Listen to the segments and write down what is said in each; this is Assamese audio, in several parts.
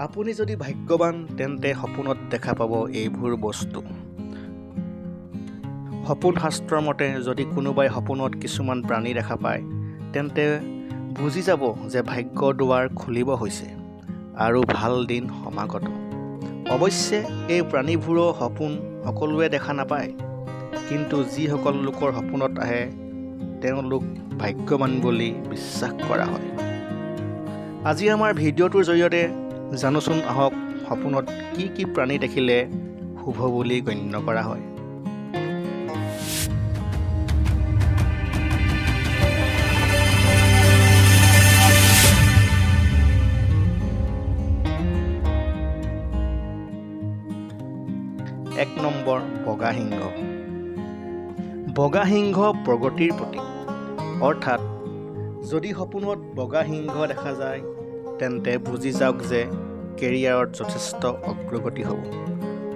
আপুনি যদি ভাগ্যৱান, তেন্তে সপোনত দেখা পাব এইবোৰ বস্তু। সপোন শাস্ত্ৰৰ মতে, যদি কোনোবাই সপোনত কিছুমান প্ৰাণী দেখা পায়, তেন্তে বুজি যাব যে ভাগ্য দুৱাৰ খুলিব হৈছে আৰু ভাল দিন সমাগত। অৱশ্যে এই প্ৰাণীবোৰৰ সপোন সকলোৱে দেখা নাপায়, কিন্তু যিসকল লোকৰ সপোনত আহে, তেওঁলোক ভাগ্যৱান বুলি বিশ্বাস কৰা হয়। আজি আমাৰ ভিডিঅ'টোৰ জৰিয়তে জানোচোন আহক, সপোনত কি কি প্ৰাণী দেখিলে শুভ বুলি গণ্য কৰা হয়। 1 নম্বৰ, বগা সিংহ। বগা সিংহ প্ৰগতিৰ প্ৰতীক। অৰ্থাৎ যদি সপোনত বগা সিংহ দেখা যায়, তেন্তে বুজি যাওক যে কেৰিয়াৰত যথেষ্ট অগ্ৰগতি হ'ব,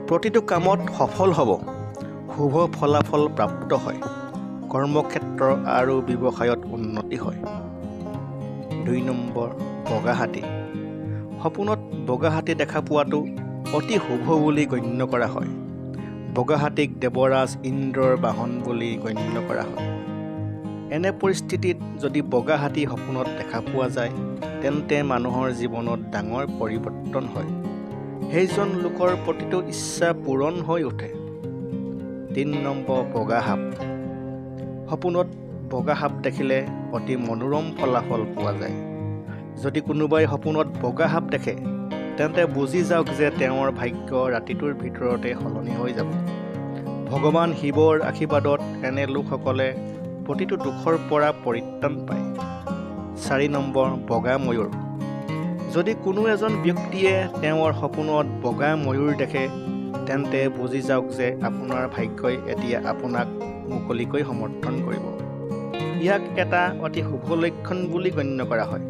প্ৰতিটো কামত সফল হ'ব, শুভ ফলাফল প্ৰাপ্ত হয়, কৰ্মক্ষেত্ৰ আৰু ব্যৱসায়ত উন্নতি হয়। 2 নম্বৰ, বগা হাতী। সপোনত বগা হাতী দেখা পোৱাটো অতি শুভ বুলি গণ্য কৰা হয়। বগা হাতীক দেৱৰাজ ইন্দ্ৰৰ বাহন বুলি গণ্য কৰা হয়। এনে পৰিস্থিতিত যদি বগা হাতী সপোনত দেখা পোৱা যায়, তেন্তে মানুহৰ জীৱনত ডাঙৰ পৰিৱৰ্তন হয়। সেইজন লোকৰ প্ৰতিটো ইচ্ছা পূৰণ হৈ উঠে। 3 নম্বৰ, বগা সাপ। সপোনত বগা সাপ দেখিলে অতি মনোৰম ফলাফল পোৱা যায়। যদি কোনোবাই সপোনত বগা সাপ দেখে, তেন্তে বুজি যাওক যে তেওঁৰ ভাগ্য ৰাতিটোৰ ভিতৰতে সলনি হৈ যাব। ভগৱান শিৱৰ আশীৰ্বাদত এনে লোকসকলে প্ৰতিটো দুখৰ পৰা পৰিত্ৰাণ পায়। 4 নম্বৰ, বগা ময়ূৰ। যদি কোনো এজন ব্যক্তিয়ে তেওঁৰ সপোনত বগা ময়ূৰ দেখে, তেন্তে বুজি যাওক যে আপোনাৰ ভাগ্যই এতিয়া আপোনাক মুকলিকৈ সমৰ্থন কৰিব। ইয়াক এটা অতি শুভ লক্ষণ বুলি গণ্য কৰা হয়।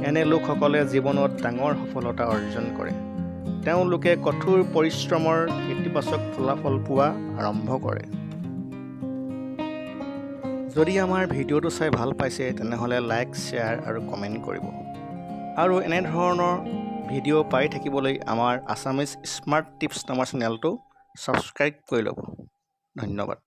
এনে লোকসকলে জীৱনত ডাঙৰ সফলতা অৰ্জন কৰে। তেওঁলোকে কঠোৰ পৰিশ্ৰমৰ ইতিবাচক ফলাফল পোৱা আৰম্ভ কৰে। যদি আমাৰ ভিডিঅ'টো চাই ভাল পাইছে, তেনেহ'লে লাইক, শ্বেয়াৰ আৰু কমেণ্ট কৰিব আৰু এনেধৰণৰ ভিডিঅ' পাই থাকিবলৈ আমাৰ আছামিজ স্মাৰ্ট টিপছ নামৰ চেনেলটো ছাবস্ক্ৰাইব কৰি ল'ব। ধন্যবাদ।